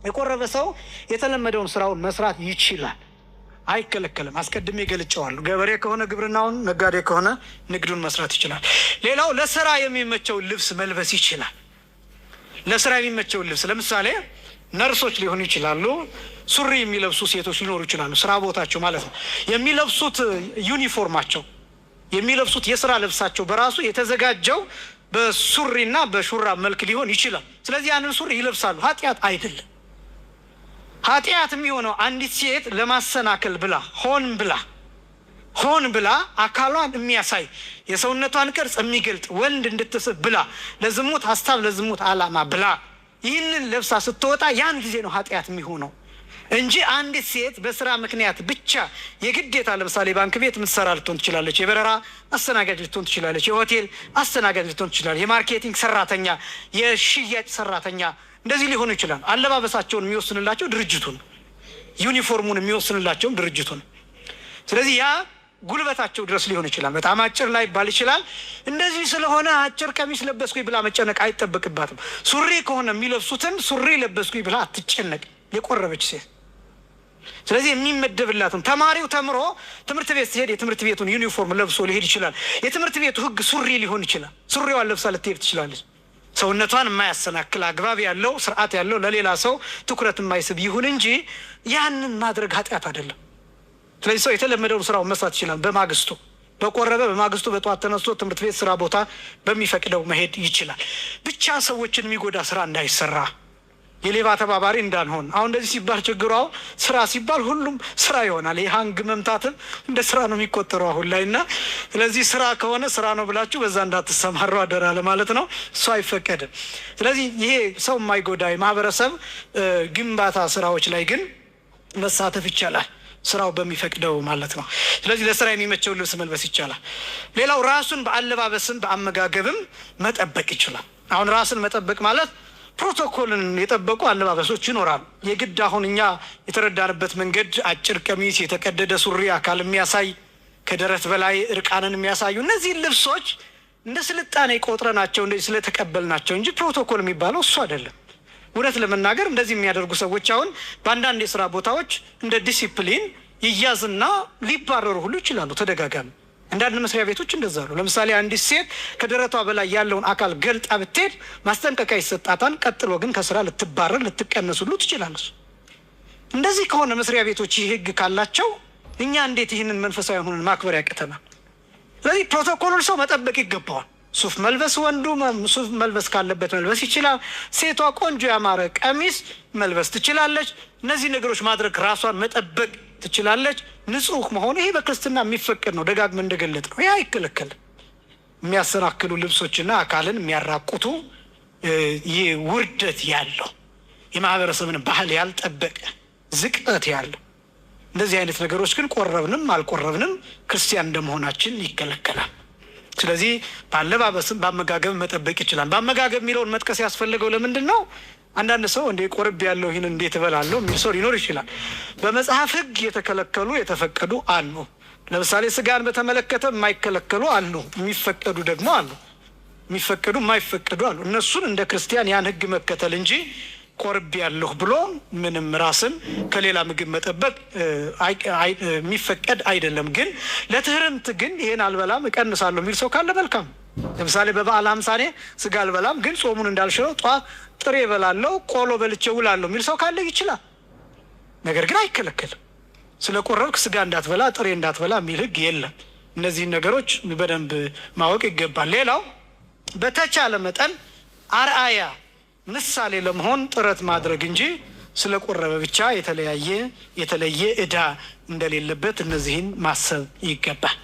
የቆረበ ሰው የተለመደውን ስራውን መስራት ይችላል፣ አይከለከልም። አስቀድሜ ገልጨዋለሁ። ገበሬ ከሆነ ግብርናውን፣ ነጋዴ ከሆነ ንግዱን መስራት ይችላል። ሌላው ለስራ የሚመቸውን ልብስ መልበስ ይችላል። ለስራ የሚመቸውን ልብስ ለምሳሌ ነርሶች ሊሆኑ ይችላሉ። ሱሪ የሚለብሱ ሴቶች ሊኖሩ ይችላሉ። ስራ ቦታቸው ማለት ነው። የሚለብሱት ዩኒፎርማቸው፣ የሚለብሱት የስራ ልብሳቸው በራሱ የተዘጋጀው በሱሪና በሹራብ መልክ ሊሆን ይችላል። ስለዚህ ያንን ሱሪ ይለብሳሉ። ኃጢአት አይደለም። ኃጢአት የሚሆነው አንዲት ሴት ለማሰናከል ብላ ሆን ብላ አካሏን የሚያሳይ፣ የሰውነቷን ቅርጽ የሚገልጥ፣ ወንድ እንድትስብ ብላ፣ ለዝሙት ሀሳብ፣ ለዝሙት ዓላማ ብላ ይህንን ለብሳ ስትወጣ ያን ጊዜ ነው ኃጢአት የሚሆነው እንጂ አንዲት ሴት በስራ ምክንያት ብቻ የግዴታ ለምሳሌ ባንክ ቤት የምትሰራ ልትሆን ትችላለች፣ የበረራ አስተናጋጅ ልትሆን ትችላለች፣ የሆቴል አስተናጋጅ ልትሆን ትችላለች፣ የ marketing ሰራተኛ፣ የሽያጭ ሰራተኛ እንደዚህ ሊሆኑ ይችላል። አለባበሳቸውን የሚወስንላቸው ድርጅቱ ነው። ዩኒፎርሙን የሚወስንላቸውም ድርጅቱ ነው። ስለዚህ ያ ጉልበታቸው ድረስ ሊሆን ይችላል። በጣም አጭር ላይባል ይችላል። እንደዚህ ስለሆነ አጭር ቀሚስ ለበስኩኝ ብላ መጨነቅ አይጠበቅባትም። ሱሪ ከሆነ የሚለብሱትን ሱሪ ለበስኩኝ ብላ አትጨነቅ የቆረበች ሴት። ስለዚህ የሚመደብላትን ተማሪው ተምሮ ትምህርት ቤት ሲሄድ የትምህርት ቤቱን ዩኒፎርም ለብሶ ሊሄድ ይችላል። የትምህርት ቤቱ ሕግ ሱሪ ሊሆን ይችላል። ሱሪዋን ለብሳ ልትሄድ ትችላለች። ሰውነቷን የማያሰናክል፣ አግባብ ያለው፣ ስርዓት ያለው፣ ለሌላ ሰው ትኩረት የማይስብ ይሁን እንጂ ያንን ማድረግ ኃጢአት አይደለም። ስለዚህ ሰው የተለመደውን ስራውን መስራት ይችላል። በማግስቱ በቆረበ በማግስቱ በጠዋት ተነስቶ ትምህርት ቤት፣ ስራ ቦታ በሚፈቅደው መሄድ ይችላል። ብቻ ሰዎችን የሚጎዳ ስራ እንዳይሰራ፣ የሌባ ተባባሪ እንዳንሆን። አሁን እንደዚህ ሲባል ችግሩ አሁን ስራ ሲባል ሁሉም ስራ ይሆናል። የሀንግ መምታትም እንደ ስራ ነው የሚቆጠረው አሁን ላይ። እና ስለዚህ ስራ ከሆነ ስራ ነው ብላችሁ በዛ እንዳትሰማሩ አደራ ለማለት ነው። እሱ አይፈቀድም። ስለዚህ ይሄ ሰው የማይጎዳ የማህበረሰብ ግንባታ ስራዎች ላይ ግን መሳተፍ ይቻላል፣ ስራው በሚፈቅደው ማለት ነው። ስለዚህ ለስራ የሚመቸውን ልብስ መልበስ ይቻላል። ሌላው ራሱን በአለባበስም በአመጋገብም መጠበቅ ይችላል። አሁን ራስን መጠበቅ ማለት ፕሮቶኮልን የጠበቁ አለባበሶች ይኖራሉ። የግድ አሁን እኛ የተረዳንበት መንገድ አጭር ቀሚስ፣ የተቀደደ ሱሪ፣ አካል የሚያሳይ፣ ከደረት በላይ እርቃንን የሚያሳዩ እነዚህን ልብሶች እንደ ስልጣኔ ቆጥረናቸው እንደዚህ ስለተቀበልናቸው እንጂ ፕሮቶኮል የሚባለው እሱ አይደለም። እውነት ለመናገር እንደዚህ የሚያደርጉ ሰዎች አሁን በአንዳንድ የስራ ቦታዎች እንደ ዲሲፕሊን ይያዝና ሊባረሩ ሁሉ ይችላሉ። ተደጋጋሚ አንዳንድ መስሪያ ቤቶች እንደዛ አሉ። ለምሳሌ አንዲት ሴት ከደረቷ በላይ ያለውን አካል ገልጣ ብትሄድ ማስጠንቀቂያ ይሰጣታል። ቀጥሎ ግን ከስራ ልትባረር፣ ልትቀነስ ሁሉ ትችላለች። እንደዚህ ከሆነ መስሪያ ቤቶች ይህ ህግ ካላቸው እኛ እንዴት ይህንን መንፈሳዊ ሆነን ማክበር ያቅተናል? ስለዚህ ፕሮቶኮሉን ሰው መጠበቅ ይገባዋል። ሱፍ መልበስ፣ ወንዱ ሱፍ መልበስ ካለበት መልበስ ይችላል። ሴቷ ቆንጆ ያማረ ቀሚስ መልበስ ትችላለች። እነዚህ ነገሮች ማድረግ ራሷን መጠበቅ ትችላለች። ንጹህ መሆኑ ይሄ በክርስትና የሚፈቀድ ነው። ደጋግመን እንደገለጥ ነው። ይህ አይከለከልም። የሚያሰናክሉ ልብሶችና አካልን የሚያራቁቱ፣ ይህ ውርደት ያለው፣ የማህበረሰብን ባህል ያልጠበቀ፣ ዝቅጠት ያለው እንደዚህ አይነት ነገሮች ግን ቆረብንም አልቆረብንም ክርስቲያን እንደመሆናችን ይከለከላል። ስለዚህ በአለባበስም በአመጋገብ መጠበቅ ይችላል። በአመጋገብ የሚለውን መጥቀስ ያስፈለገው ለምንድን ነው? አንዳንድ ሰው እንዴ ቆርብ ያለው ይህን እንዴት እበላለሁ የሚል ሰው ሊኖር ይችላል። በመጽሐፍ ሕግ የተከለከሉ የተፈቀዱ አሉ። ለምሳሌ ስጋን በተመለከተ የማይከለከሉ አሉ፣ የሚፈቀዱ ደግሞ አሉ። የሚፈቀዱ የማይፈቀዱ አሉ። እነሱን እንደ ክርስቲያን ያን ሕግ መከተል እንጂ ቆርብ ያለሁ ብሎ ምንም ራስን ከሌላ ምግብ መጠበቅ የሚፈቀድ አይደለም። ግን ለትህርምት ግን ይሄን አልበላም እቀንሳለሁ የሚል ሰው ካለ መልካም። ለምሳሌ በበዓለ ሃምሳ እኔ ስጋ አልበላም፣ ግን ጾሙን እንዳልሽረው ጠዋት ጥሬ እበላለሁ፣ ቆሎ በልቼ ውላለሁ የሚል ሰው ካለ ይችላል። ነገር ግን አይከለከልም። ስለ ቆረብክ ስጋ እንዳትበላ፣ ጥሬ እንዳትበላ የሚል ህግ የለም። እነዚህን ነገሮች በደንብ ማወቅ ይገባል። ሌላው በተቻለ መጠን አርአያ ምሳሌ ለመሆን ጥረት ማድረግ እንጂ ስለቆረበ ብቻ የተለያየ የተለየ ዕዳ እንደሌለበት እነዚህን ማሰብ ይገባል።